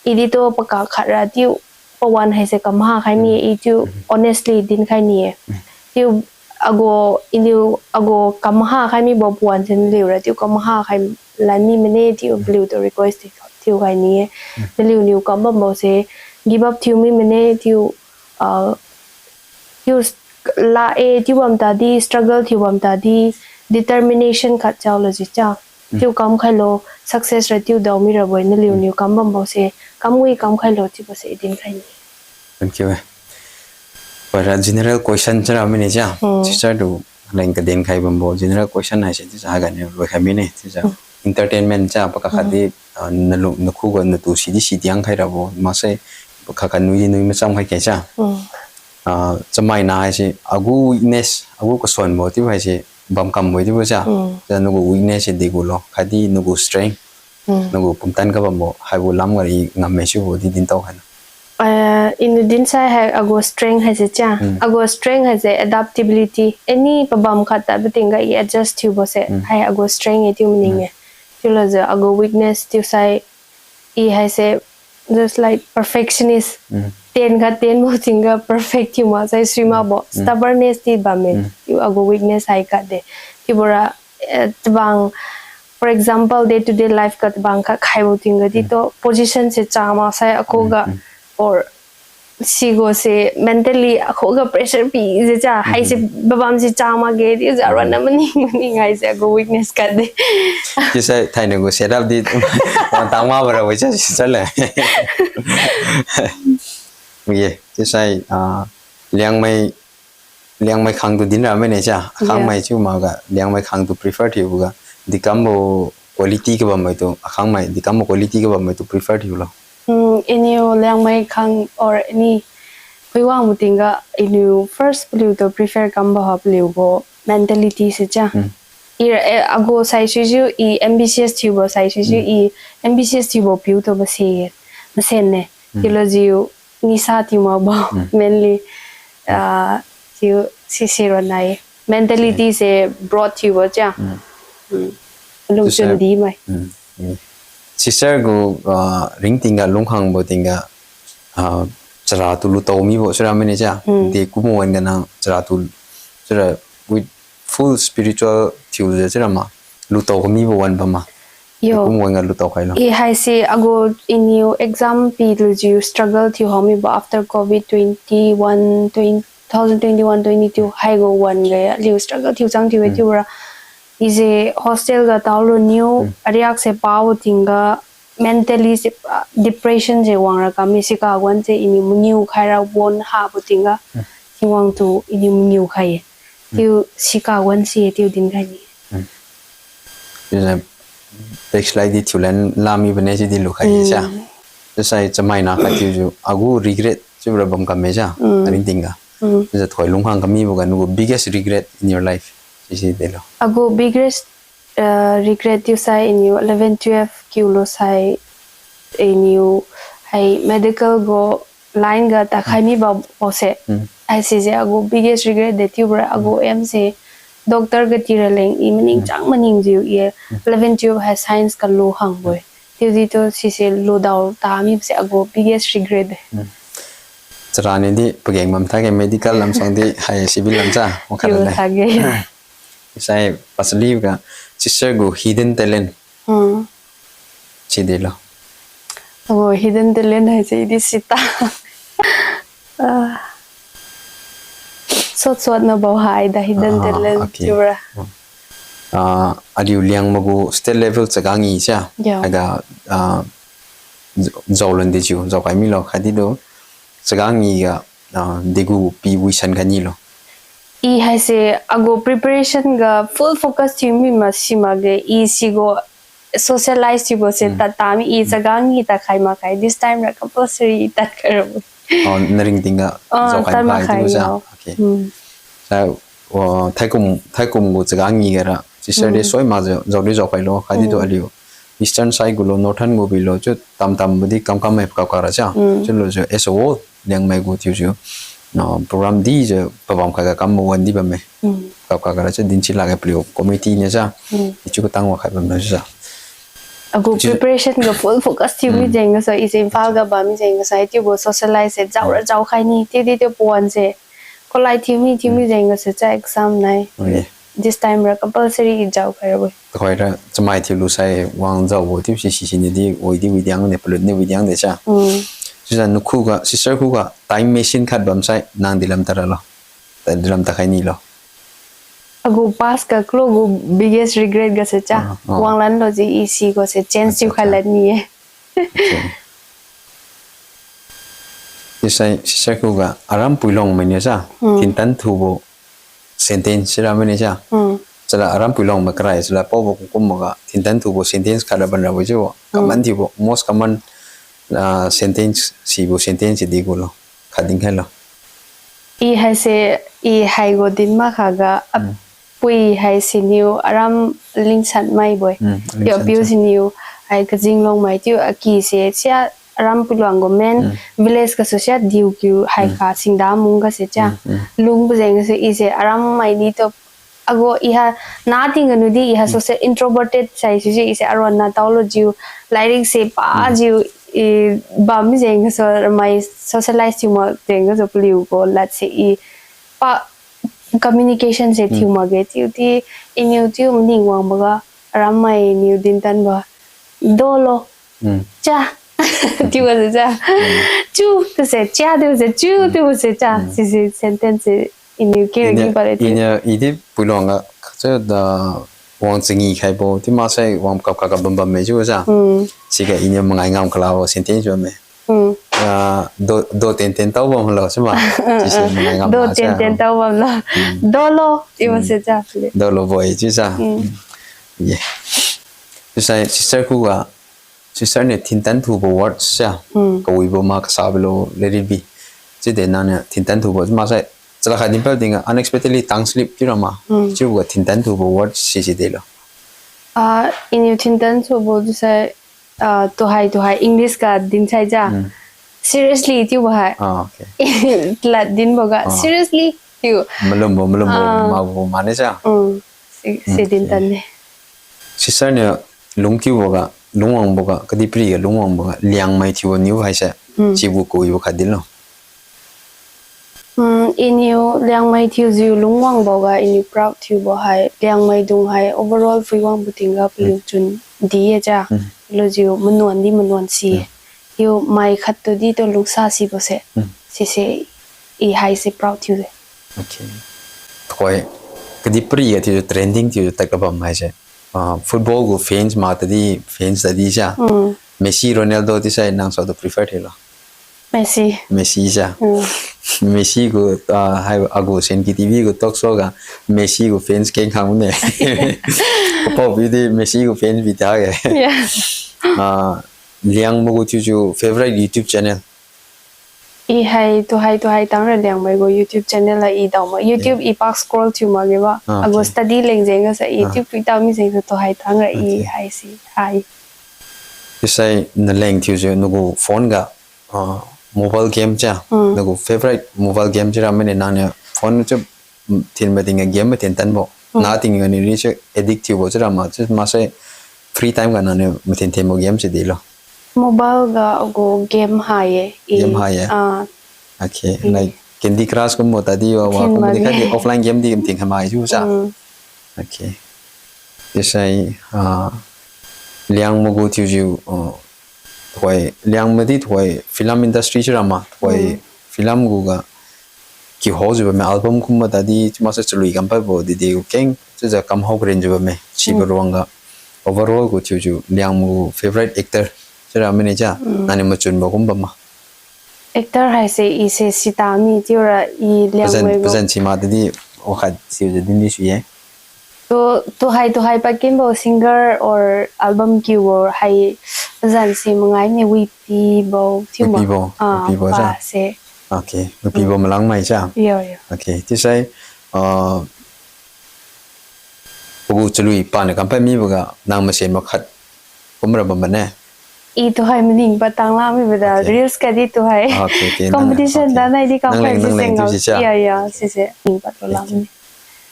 i di tu pakak khat ra chiu pawan haise kamha khai mi-e, Mm. i chiu Mm. honestly dinkhai ni-e. Mm. Chiu agu iniu agu kamha khai mibo pawan se naliu ra chiu kamha khai lan mi mane chiu Mm. paliu tu request thiu, thiu khai ni-e. Mm. Naliu niu kam bambo se give up thiu mi mane chiu, ah, chiu la-e chiu bam tadi, struggle thiu bam tadi, determination khat chaolo ji cha. Mm. Chiu kam khailo, success ra chiu dao mi rabo-e, naliu Mm. niu kam bambo se, kam wi kam khailo chiubo se dinkhai ni. Thank you, eh. Para general question chara mine cha. Mm. Sister tu leng kaden khai bambo general question haise chiujiu haiga niu loi khai mine chiujiu. Mm. Entertainment cha pakak khat Mm. di, ah, nalu, nakhuga natu sidi si diang khai rabo maksai pakak khat nui di nui macham khai khe cha. Mm. Ah, chamaina haise agu weakness, agu kasuanbo chiubo haise bam kambo chiubo cha. Mm. Cha nagu weakness se degu lo, khatdi nagu strength, Mm. nagu pumtan kabambo haibo lamga i ngamme chiubo di dintao khailo. Eh, iniu dinsai hai agu strength haise cha. Mm. Agu strength haise adaptability. Any pabam khat tadbo tingga i adjust thiubo se. Mm. Hai agu strength e chiu maning Mm. e. Chiulo jiu agu weakness chiusai i haise just like perfectionist. Mm. Ten khat ten bo tingga perfect thiu maksai sui Mm. makbo. Mm. Stubbornness di bamme. Mm. Chiu agu weakness hai khat de. Chiubora, eh, tabang, for example, day to day life ga tabang khat khaibo tingga di Mm. tu position se cha maksai akhuga Mm. Mm. or sigu se mentally akhuga pressure pijiu cha, haise Mm. pabam se cha makge, chiujiu aruan Mm. na maning maning haise agu weakness khat de. Chiusai thainai gu setup di wangtang makbo ra wi cha sister le. Ye, chiusai, ah, Liangmai, Liangmai khang tu dinra mine cha. Akhangmai Yeah. chiu makga Liangmai khang tu prefer thiuboga, dikambo quality kabammai tu, akhangmai di kam quality kabammai tu prefer thiulo. Hmm, iniu Liangmai khang or ini phuiwang mating ga iniu first paliu tu prefer kam ba ha paliu gu mentality se cha. Hmm. I, eh, agu sai suijiu i M B C S thiubo sai suijiu Hmm. i M B C S thiubo piu tu mase, masen ne. Hmm. Chiulo jiu nisa thiu ma bo Hmm. mainly, Hmm. ah, chiu sisi ro nai. Mentality Hmm. se broad thiubo cha. Hmm. Hmm. Lung Tusai. Chun di mai. Hmm. Hmm. Sister gu, ah, ringting ga lungkhangbo ting ga, ah, chara tu lutao mibo sira mene cha. Hmm. De kumo wan ga nang chara tu sira with full spiritual thiu je sira ma lutao mibo wan ba ma. Yo. Kum wan ga lutao khailo. I haise agu iniu exam pi lujiu struggle thiu hao mibo after covid twenty-one, twenty, two thousand twenty-one, twenty-two haigu wan ga liu struggle thiu chang thiu Hmm. thiu ra. Ise hostel ga taolo niu Hmm. ariak se pabo ting ga mentally se, ah, depression se wang ra kami sika wan se iniu mangiu khai ra won habo ting ga Hmm. Tingwang tu iniu mangiu khai ye. Hmm. Tiu sika wan si ye tiu din khai ni. Hmm. Ina backslide di thiu lan lami bane si di lu khai ye sa. Hmm. Tusai chamai na khat thiujiu agu regret chiu ra bam kam me sa. Hmm. Aring ting ga. Hmm. Ina thoi lungkhang kami bo ga nagu biggest regret in your life. Sisi delo. Agu biggest, uh, regret thiu sai iniu eleven twelve kiu lo sai iniu hai medical gu line ga ta khai Hmm. mi ba bo se. Hmm. Haisi je agu biggest regret de thiu bra agu Hmm. aim se doctor ga ti ra leng i maning Hmm. chang maning jiu i Hmm. eleven twelve hai science ga lu hang bo. Hmm. Tiu di tu sisi lu dao ta mi se agu biggest regret de. Hmm. Chara ni di pageng bam tha ge medical lam sang di hai civil lam cha, wakhat Tiu le. Tha ge. Isai pasali ga sister gu hidden talent. Hmm. Si di lo. Oh, hidden talent hai si di sita. Ah. Sot sot na bau hai da hidden Ah, talent okay. Chiu ra. Hmm. Ah, aliu Liangmai gu state level chaga ngi sia. Yo. Aga, ah, z-, zao lun di chiu, zao kai mi lo, khai di do. Chaga ngi ga, ah, degu pi wi san ga ni lo. I haise agu preparation ga full focus thiu mi ma si ma ge, i si gu socialize thiubo se Hmm. tat ta mi i Hmm. chaga ngi tat khai ma khai. This time ra compulsory i tat khai ra bo. Oh, naring ting ga Oh, zao khai tat ma ma khai khai di bo sa. Yo. Okay. Hmm. Sa, oh, thaikum, thaikum gu chaga ngi ga ra. Sister de Hmm. soi ma zao, zao di zao khai lo, khai di do Hmm. aliu. Eastern side gu lo, northern gu bi lo, chiu tam tam bo di kam kam mai pakap kak ra cha. Hmm. Chiu lo chiu, as a whole, Liangmai gu thiujiu, no, program di jiu pabam khat ga kam wan di bamme. Hmm. Kap kak ga ra cha din chi lak ga paliu committee ne cha. Hmm. Ichiu katang wa khat bam na cha. Agu Chiu preparation ga full focus thiu mi Hmm. jeng ga sa, ise Imphal ga bam mi jeng ga sa, tiu gu socialize se, zao ra Hmm. zao khai ni, tiu di tiu puan se, kolai thiu mi, thiu mi Hmm. jeng ga sa, cha exam nai. Okay. This time ra compulsory i zao khai ra bo. Tukhoi ra chamai thiu lu sai wang zao bo thiu si si si ni di wi di wi diang de palut ni wi diang de cha. Mm. Chiujiu nakhu ga, sister khu ga time machine khat bam sai nang dilam tara lo. Ta dilam ta khai ni lo. Agu past ga klo gu biggest regret ga se cha. Ah, ah. Wang lan lo ji i si ga se change Acha, thiu khai acha. Lan ni ye. Okay. Chiusai, sister khu ga aram puilong mai ni sa, Hmm. thintan thubo sentence sira mai ni sa. Hmm. Chala aram puilong mai karai, chala paobo kum kum ga, thintan thubo sentence khat ra ban ra bo jiu. Hmm. Common thiubo, most common, ah, sentence, sibo sentence di gu lo. Khat din khai lo. I haise, i haigu din makha ga, ap- Hmm. Pui haisiniu aram lingsat mai bo-e. Hmm, Tiu lingsat apiu sa. Siniu hai kajing longmai tiu aki se sia aram puiluang gu main Hmm. village gasu sia diu kiu hai Hmm. kha singda mung ga se sia. Hmm, hmm. Lung pajeng se i se aram mai ni tu agu i ha na ting ganu di i ha Hmm. so se introverted sai si si i se aron na tao lo jiu lairik se pa Hmm. jiu i bam jeng so mai socialize tiu ma jeng so paliu gu lad se i pa communication se Hmm. thiu makge, chiudi iniu chiu maning wangboga, aram mai niu dintan ba. Dolo. Hmm. Cha. Chiu ga se cha. Hmm. Chu, tu se cha, tu se chu, Hmm. tu se cha. Hmm. Sisi sentence se iniu kira Iniu, gi pale chiu. Iniu, idi puiluang ga, cha da wang changi khaibo, ti maksai wang kap kap kap bam bam me chiu sa. Hmm. Siga iniu mangai ngam kalabo sentence bam me. Hmm. Ah, do, do ten ten tao bam lo, sima. Sisi mangai ngam Do na ten ten sa. Tao bam lo. Hmm. Dolo, i Hmm. wase cha pale. Dolo bo-e, chiu sa. Hmm. Hmm. Ye. Chiusai sister khuga, sister niu thintan thubo word sa, hmm, kawibo ma kasabo lo leribi. Chiudi nangniu thintan thubo maksai, chalakha dinpad tingga unexpectedly tongue slip thiura ma. Hmm. Chiuboga thintan thubo word sisi delo. Ah, iniu thintan thubo chiusai, ah, tuhai tuhai English ga dinsai ja. Hmm. Seriously chiubo hai. Ah, okay. Lat dinboga, ah, seriously chiu. Malumbo, malumbo, ah, mabo mane sa. Hmm. Si, si, okay, dintan ne. Sister niu lungkiuboga, lungwangboga, kadihpiriga lungwangboga, Liangmai thiubo niu haise, hmm, sibo kawibo khat dinlo. Hmm, iniu Liangmai thiujiu lungwangboga iniu proud thiubo hai, Liangmai dung hai overall phuiwangbo tingga paliu, hmm, chun di-e ja, hmm, paliujiu manuan di manuan si. Hmm. Chiu mai khat tu di tu lungsa sibo se. Hmm. Sise i haise proud thiu de. Okay. Tuhoi, kadihpiriga thiujiu trending thiujiu tad kabam haise. Ah, football gu fans ma tadi, fans tadi sa. Hmm. Messi, Ronaldo chiusai nang saotu prefer thiulo? Messi. Messi sa. Hmm. Messi gu, ah, hai agu Senki TV gu talk show ga Messi gu fans keng khang ne. Kapao bidi Messi gu fans bi ta ge. Yeah. Ah, Liangmai gu thiujiu favorite YouTube channel? I hai tuhai tuhai tangra Liangmai gu YouTube channel la i daoma. YouTube, eh, i pak scroll thiu makge ba. Ah, agu, okay, study leng jengga sa i, ah, YouTube pi tao mi jengsu tuhai tangra i, okay, haisi hai. Chiusai naleng thiujiu nagu phone ga, ah, mobile game cha. Hmm. Nagu favorite mobile game chiura mane nangniu phone chiu mm, thinbo tingga game mathen tanbo. Mm. Na tingga niu ri se addict thiubo chiura ma, chiu maksai free time ga nangniu mathen thenbo game se dilo. Mobile ga agu game hai-e. Game hai-e? Ah. Okay, mm, like Candy Crush kumbo tadi wa, wa, thin kumbo di makge. Khatdi offline game di mathen khamai chiu sa. Mm. Okay. Chiusai, ah, Liangmai gu thiujiu, ah, tuhoi, Liangmai di tuhoi film industry chiura ma, tuhoi, mm, film guga kihojiu bamme album kumbo tadi, chiu maksai chalui kam padbo didi gu keng, chiujiu kam hao karinjiu bamme, sibo, mm, ruangga. Overall gu thiujiu, Liangmai gu favorite actor, chiura mane ja, mm, nangniu machunbo kum bam ma. Actor haise i se sita mi chiura i Liangmai gu. Pazan, pazan si ma tadi, wakhat thiujiu din di sui-e. Tu, tuhai, tuhai pad kinbo singer or album kiubo hai pazan si mangai ne Wipibo thiu ma. Wipibo, ah, Wipibo pa sa. Se. Okay, Wipibo, mm, malang mai sa. Yo, yo. Okay, chiusai, ah, pagu chalui paniu kam pad miboga nang masen makhat kumra bam mane. I tuhai maning pad tangla mibo da, okay, reels kadi tuhai. Okay, okay, nang, competition, okay, da nai di kam nang leng, pad nang leng siseng thiu si sa. Ya, ya, okay, sise ning pad lo, okay, lam ne.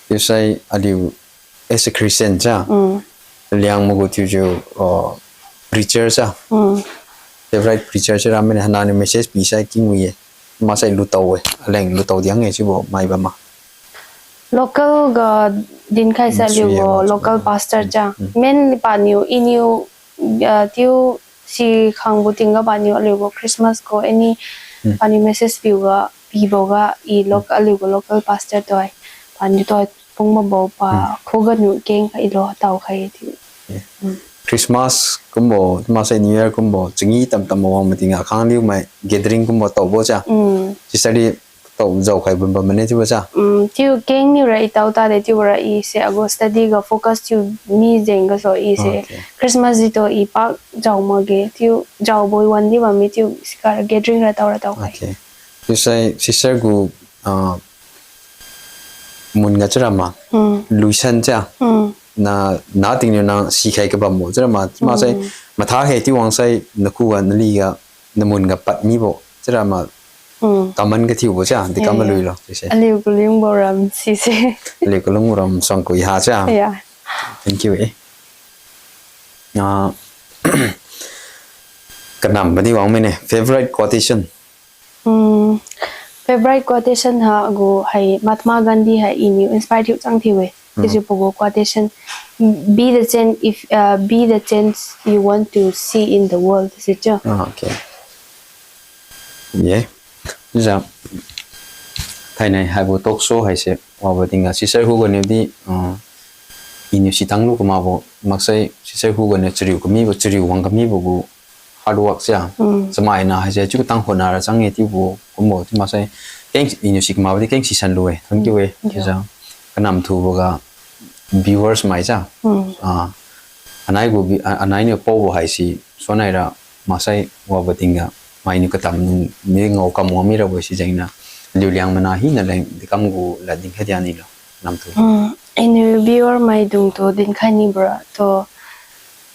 Chiusai aliu as a Christian cha. Mm. Liangmai gu thiujiu, uh, preacher cha. Mm. Favorite preacher chiura mane hananiu message pisai kingwi-e. Maksai lutao-e. Aleng lutao diang-e chiubo mai bam ma. Local ga dinkhai sa aliu gu local pastor cha. Mm. Main paniu iniu, ah, thiu si khangbo tingga paniu aliu gu Christmas gu any, mm, paniu message piuga, piboga i loc-, mm, aliu gu local pastor tu-e. Paniu tu-e pung mabo pa, mm, khuga niu keng khailo tao khai thiu. Yeah. Mm. Christmas kumbo, maksai New Year kumbo, changi tamtam wang mating akhang liu mai gathering kumbo taobo cha. Mm. Sister di tao jaokhai bam bam mane chiubo cha. Mm, chiu keng niura i tao tade chiubora i se agu study ga focus thiu mi jeng gasu i se. Okay. Christmas di tu i pak jao makge chiu jaobo wan di bamme chiu siga gathering ra taora tao khai. Okay. Chiusai sister gu, ah, mun ga chiura ma. Mm. Luisan cha. Mm. Na, na tingniu nang sikhai kabambo chiura ma. Maksai, mm, matha khe chiu wangsai nakhuga naliga namun ga pad mibo chiura ma. Mm. Common kathiubo cha, di kam, yeah, malui lo, sise. Aliu kalungbo ram sise. Aliu kalungbo ram suang kui ha cha. Yeah. Thank you, eh. Ah, kanam madi wang mane, favorite quotation. Hmm, favorite quotation ha gu hai Mahatma Gandhi ha iniu inspire thiu chang thiu-e. Hmm. Chiujiu pagu quotation, "Be the change if, uh, be the change you want to see in the world," si chiu. Ah, okay. Ye. Chiujiu thainai haibo talk show haise wabo tingga sister khuganiu di, uh, iniu sitang lu kamakbo maksai sister khuganiu chariu kamibo, chariu wang kamibo gu hard work sia. Mm. Chamaina haise chiu katang khona ra chang-e chiubo kumbo chiu maksai keng iniu si kamakbo di keng sisan lu-e. Thank you, eh. Mm. Chiujiu kanam thubo ga viewers mai cha. Mm. Ah, Anai gu bi, a-, anai niu paobo haise, suanai ra maksai wabo tingga, mainiu katam nung mi ngao kam wang mirabo sijengniu, aliu Liangmai na hina leng dekam gu lad dinkhai diani lo, namtu. Hmm, iniu viewer maidungtu dinkhai nibora tu,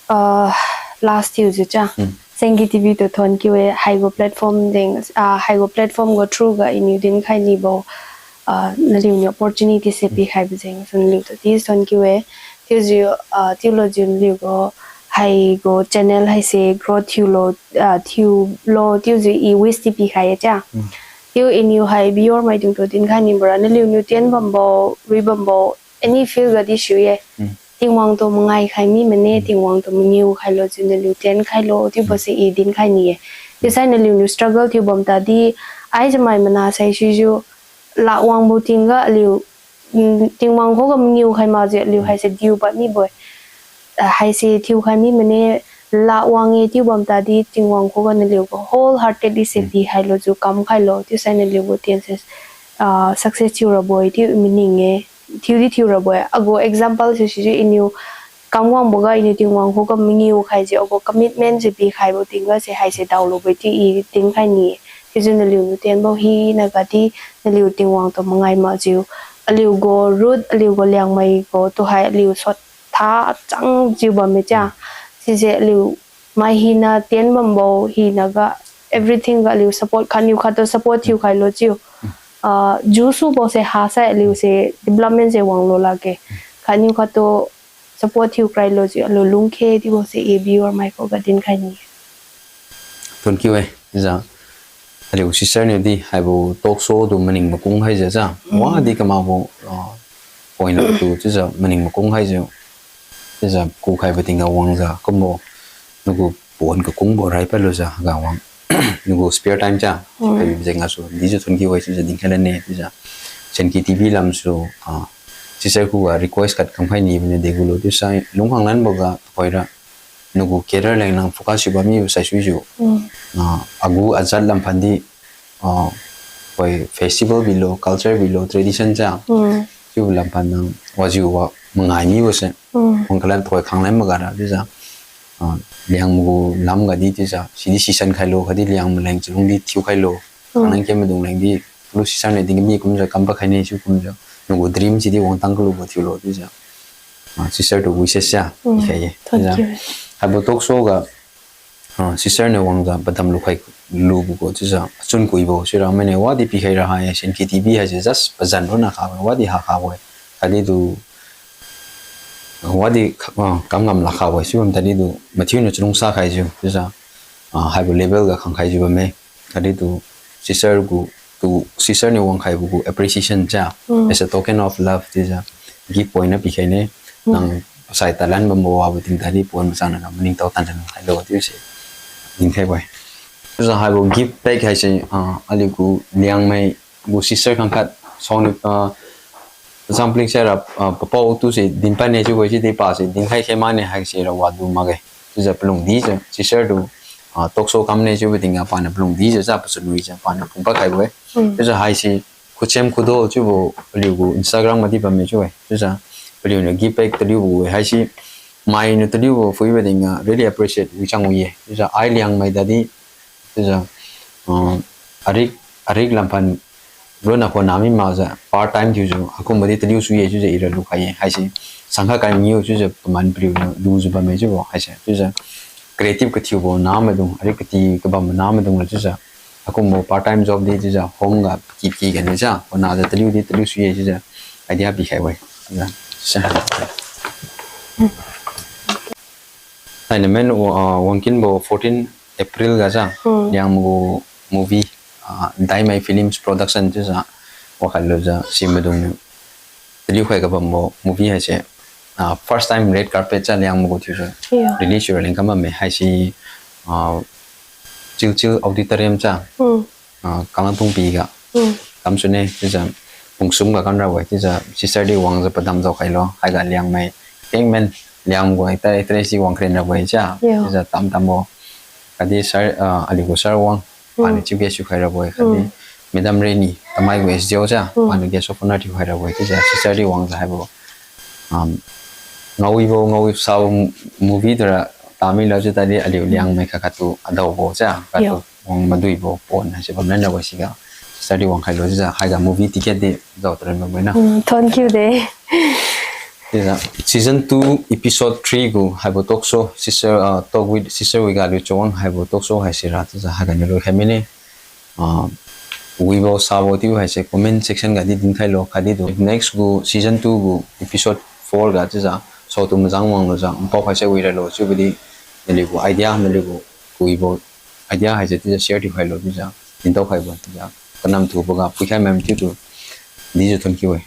ah, last thiujiu cha. Hmm. Senki TV tu thon kiu-e, haigu platform deng, ah, haigu platform gu through ga iniu dinkhai nibo, ah, naliuniu opportunity se pikhaibo jeng, sun liutu di thon kiu-e. Chiujiu, ah, chiulojiu naliugu, haigu channel haise growth thiulo, ah, thiulo, chiujiu i wish di pikhai-e cha. Hmm. Chiu iniu hai viewer maidungtu dinkhai nibora, naliuniu tien bambo, rui bambo, any field ga di sui-e. Hmm. Tingwang tu mangai khai mi mane, hmm, Tingwang tu mangiu khailo, chiu naliu tien khailo, chiubo, hmm, se i dinkhai ni-e. Chiusai naliuniu struggle thiu bam tadi, ai chamai mana sai suijiu, lawangbo tingga aliu, mm, Tingwang khuga mangiu khai makjiu aliu, hmm, haise diu bam mibo-e. Ah, haise thiukhai mi mane, lawang-e chiu bam tadi Tingwang khuga naliugu wholeheartedly se, hmm, pikhailo, chiu kamkhailo, chiusai naliugu tiense, ah, success thiu rabo-e chiu maning-e. Thiudi thiu rabo-e. Agu example se sijiu iniu kamwangboga iniu Tingwang khuga mangiu khaijiu agu commitment se pikhaibo tingga se haise daolubo-e chiu i dinkhai ni-e. Chiujiu naliuniu tienbo hinaga di naliu Tingwang tu mangai makjiu, aliugu root, aliugu Liangmai gu tuhai aliu sot tha changjiu bamme cha. Hmm. Sise aliu mai hina tien bambo hinaga everything ga aliu support khatniu khattu support thiukhailo chiu. Hmm. Ah, jusubo se hasai aliu se development se wanglo lakge. Khatniu khattu support thiukhai lo chiu aliu lungkhe chiubo se i viewer mai khuga dinkhai ni. Thank you e, chiujiu. Aliu sister niu di haibo talk show tu maning makung haijiu cha. Mm. Wadi kamakbo, ah, point tu chiujiu maning makung haijiu. Chiujiu kukhaibo tingga wangjiu kumbo. Nagu pon kakungbo rai palujiu ga wang. Nagu spare time cha. Mm. Haibo jeng gasu dijiu thank you e chiujiu dinkhai lane chiujiu. Senki TV lamsu, ah, sister khuga request khat kamkhai ni bine degu lo chiusai lungkhang lanboga tuhoira. Nagu career leng nang focus thiu bammi sai suijiu. Mm. Ah, agu ajat lamphan di, ah, koi festival bilo, culture bilo, tradition cha. Mm. Chiubo lamphan nang wajiu wa mangai mibo se. Mm. Wang kalan tuhoi khanglan magara chiujiu. Ah, Liangmai gu lamga di chiujiu. Sidi sisan khailo, khatdi Liangmai leng chalung di thiukhailo. Mm. Khanglan khe maidung leng di, kalu sister niu dingmi kumjiu, kampa khaine chiu kumjiu. Nagu dream sidi wangtang kalubo thiulo chiujiu. Ah, sister tu wishes cha, mm, pikhai ye. Thank you. Haibo talk show ga, ah, sister niu wangjiu padam lukhai lubo gu chiujiu, achun kuibo, sira maine wadi pikhai ra hai, Senki TV haise just pazan ronna khabo, wadi ha khabo-e. Khatdi tu, wadi, ah, kam ngam lak khabo-e, sibam tadi tu, mathiu niu chalungsa khaijiu, chiujiu, ah, haibo level ga khangkhaijiu bamme. Khatdi tu sister gu, tu sister niu wangkhaibo gu appreciation cha, mm, as a token of love chiujiu gift point na pikhaine, mm, nang sai talan bambo wabo tingga di point machang naga maningtao tan tan khailo chiuse dinkhaibo-e. Chiujiu haibo gift pack haise, ah, aliu gu Liangmai gu sister khangkhat song ni, ah, Samplingsai ra, ah, papao tuse dinpad ne chiubo sidi pase dinkhai khe mane haise ra wadu makge. Chiujiu palung dijiu sister tu, ah, talk show kamne chiubo tingga paniu palung dijiu cha pachun wijiu paniu phungpad khaibo-e. Mm. Chiujiu haise khutsem khudo chiubo paliu gu Instagram ga di bamme chiu-e. Chiujiu paliuniu gift pack taliubo-e haise mainiu taliubo phuibo tingga really appreciate wichang wi-e. Chiujiu ai Liangmai tadi chiujiu, ah, arik, arik lamphan ronna khona mi makjiu part time thiujiu, akumbo di taliu sui-e chiujiu ira lukhai ye. Haise, sangkha kai mangiu chiujiu paman paliuniu lujiu bamme chiubo, haise, chiujiu creative kathiubo namaidung, arik kati kabambo namaidung la chiujiu, akumbo part time job di chiujiu, home ga paki paki ganiu cha, khona jiu taliu di taliu sui-e chiujiu, idea pikhaibo-e. Chiujiu, sa. Haina men, ah, wangkinbo fourteen April ga cha, hmm, Liangmai gu movie, ah, Daimai Films Production chiujiu, wakhai lujiu, simaidung niu taliu khai kabambo movie haise, ah, first time red carpet cha Liangmai gu thiujiu, yeah, release thiura leng kam bamme haise, ah, Chilchil Auditorium cha, hmm, ah, Kanglang Tungpi ga, hmm, kamsune chiujiu, pungsum ga kamrabo-e chiujiu, sister di wangjiu padam jao khailo, haiga Liangmai, kengmen, Liangmai gu actor actress di wang kren rabo-e cha, yeah, chiujiu tam tambo, khatdi sir, ah, aliu gu sir wang, hmm, paniu chief guest thiukhai rabo-e, khatdi, hmm, Madam Reni, Tamei gu S D O cha, hmm, paniu guest of honour thiukhai rabo-e chiujiu, sister di wangjiu haibo, um, Ngaowibo, ngaowi sabo movie tura tamilo chiu tadi aliu Liangmai khat khattu adaobo cha, khattu wang maduibo pon haise bamlan rabo siga. Sister di wangkhailo chiujiu haiga movie ticket di zao taran bammaina. Mm, thank you de. Chiujiu season two episode three gu haibo talk show, sister, ah, Talk with Sister Wiga aliu chawang haibo talk show haisira chiujiu haiga niu loikhai mine. Ah, wibo sabo chiu haise comment section ga di dinkhailo khatdi tu. Next gu season two gu episode four ga chiujiu saotu mazang wanglujiu npao haise wiralo chiubo di naliu gu idea, naliu gu wibo idea haise chiujiu share thiukhailo chiujiu dintao khaibo chiujiu kanam thuboga puikhai mai thiutu dijiu thank you e.